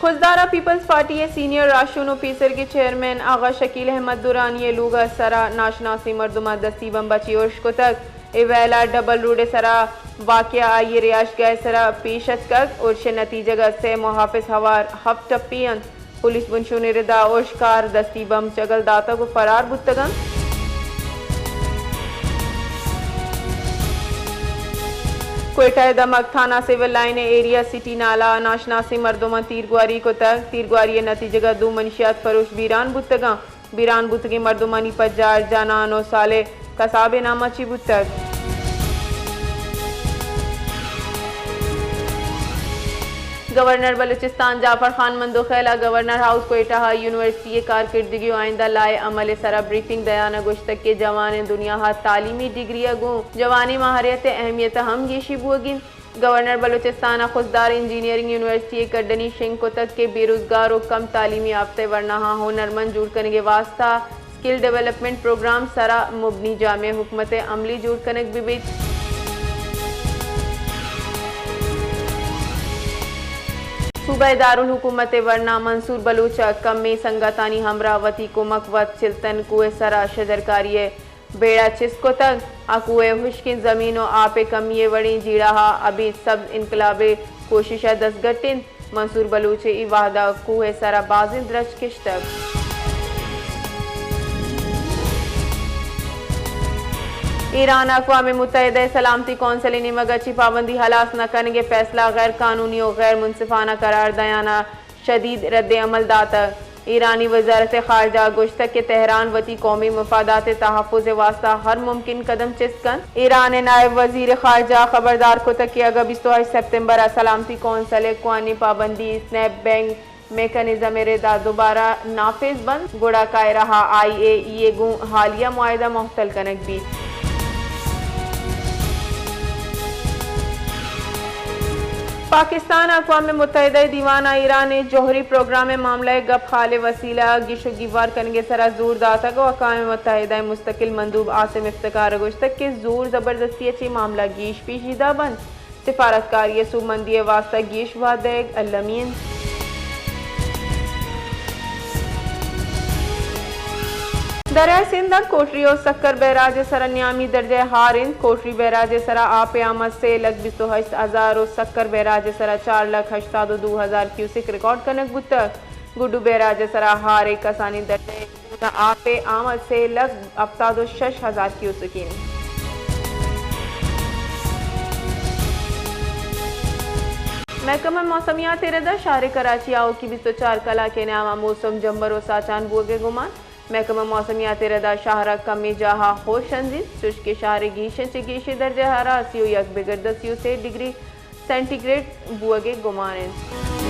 خضدار ءَ Peoples party ءِ سینئر راہشون ءُ پیسرگیں چیئرمین آغا شکیل احمد درانی ءِ لوگ ءِ سرا ناشناسیں مردماں دستی بمب ءَ چہ ارش کتگ۔ اے ویل ءَ ڈبل روڈ ءِ سرا واقعہ، آئی ءِ رہائشگاہ ءِ سرا پیش اتکگ۔ ارش ءِ نتیجگ ءَ سئے محافظ ہوار، ہپت ٹپی انت۔ پولیس بنشون ءِ ردا ارشکار دستی بمب چگل داتگ ءُ فرار بوتگ انت۔ کوئٹہ ءِ دمگ تھانہ سول لائن ءِ ایریا سٹی نالہ ءَ ناشناسیں مردماں تیرگواری کتگ۔ تیرگواری ءِ نتیجگ ءَ دو منشیات فروش بیران بوتگ انت۔ بیران بوتگیں مردمانی پجار جانان ءُ صالح کساب ءِ نام ءَ چہ بوتگ۔ گورنر بلوچستان جعفر خان مندوخیل ءَ گورنر ہاؤس کوئٹہ ءَ یونیورسٹی ءِ کارکردگی ءُ آئندہ لائحہ عمل ءِ سرا بریفنگ دیان ءَ گوشتگ کہ جوانیں دنیا ءَ تعلیمی ڈگری ءَ گوں جوانیں ماہریت ءِ اہمیت ءَ ہم گیشی بوگ ءَ انت۔ گورنر بلوچستان ءَ خضدار انجینئرنگ یونیورسٹی ءِ کڈنی شنگ کتگ کہ بے روزگار ءُ کم تعلیمی یافتہ ورناہاں ہنرمند جوڑ کنگ ءِ واستہ اسکل ڈیولپمنٹ پروگرام سرا مبنی جامع حکمت عملی جوڑ کنگ بہ بیت۔ صوبہ ءِ دارالحکومت ءِ ورنا منصور بلوچ ءَ کمیں سنگتانی ہمراہ وتی کمک وت چلتن کوہ ءِ سرا شجرکاری ءِ بیڑا چست کتگ۔ آ کوہ ءِ ہشکیں زمین ءُ آپ ءِ کمی ءِ وڑیں جیڑہ ءَ ابید سبز انقلاب ءِ کوشش ءَ دستگٹ انت۔ منصور بلوچ ءَ اے وہد ءَ کوہ ءِ سرا بازیں درچک کشتگ۔ ایران ءَ اقوام متحدہ ءِ سلامتی کونسل ءِ نیمگ ءَ چہ پابندی ہلاس نہ کنگ ءِ فیصلہ غیر قانونی ءُ غیر منصفانہ قرار دیان ءَ شدید رد عمل داتگ۔ ایرانی وزارت خارجہ ءَ گوشتگ کہ تہران وتی قومی مفادات ءِ تحفظ ءِ واستہ ہر ممکن قدم چست کنت۔ ایران ءِ نائب وزیر خارجہ ءَ خبردار کتگ کہ اگاں بیست ءُ ہشت سپتمبر ءَ سلامتی کونسل ءِ کوہنیں پابندی سنیپ بینگ میکانزم ءِ ردا دوبارہ نافذ بنت، گڑا قاہرہ ءَ آئی اے ای اے گوں حالیہ معاہدہ معطل کنگ بیت۔ پاکستان ءَ اقوام متحدہ ءِ دیوان ءَ ایران ءِ جوہری پروگرام ءِ معاملہ ءِ گپ حال ءِ وسیلہ ءَ گیش ءُ گیوار کنگ ءِ سرا زور داتگ ءُ اقوام متحدہ ءِ مستقل مندوب عاصم افتخار ءَ گوشتگ کہ زور زبردستی ءَ چہ معاملہ گیش پیچیدہ بنت، سفارتکاری ءِ سوبمندی ءِ واستہ گیش وھد دئیگ المی انت۔ دریائے سندھ ءَ کوٹری ءُ سکر بیراج ءِ سرا نیامی درجہ ءَ ہار انت۔ کوٹری بیراج ءِ سرا آپ ءِ آمد سے لکھ بیست ءُ ہشت ہزار ءُ سکر بیراج ءِ سرا چار لکھ ہشتاد ءُ دو ہزار کیوسک ریکارڈ کنگ بوتگ۔ گڈو بیراج ءِ سرا ہار ءِ کسانیں درجہ ءِ گوں آپ ءِ آمد سے لکھ ہپتاد ءُ شش ہزار کیوسک انت۔ محکمہ موسمیات ءِ ردا شہر کراچی ءَ آؤکی بیست ءُ چار کلاک ءِ نیام ءَ موسم جمبر ءُ ساچان بوگ ءِ گمان۔ محکمہ موسمیات ءِ ردا شہر ءَ کمیں جاہ ءَ ہوش انزیت، چوشکہ شہر ءِ گیشیں چہ گیشیں درجہ ءِ حرارت سی ءُ یک بگر دہ سی ءُ سے ڈگری سینٹی گریڈ بوگ ءِ گمان انت۔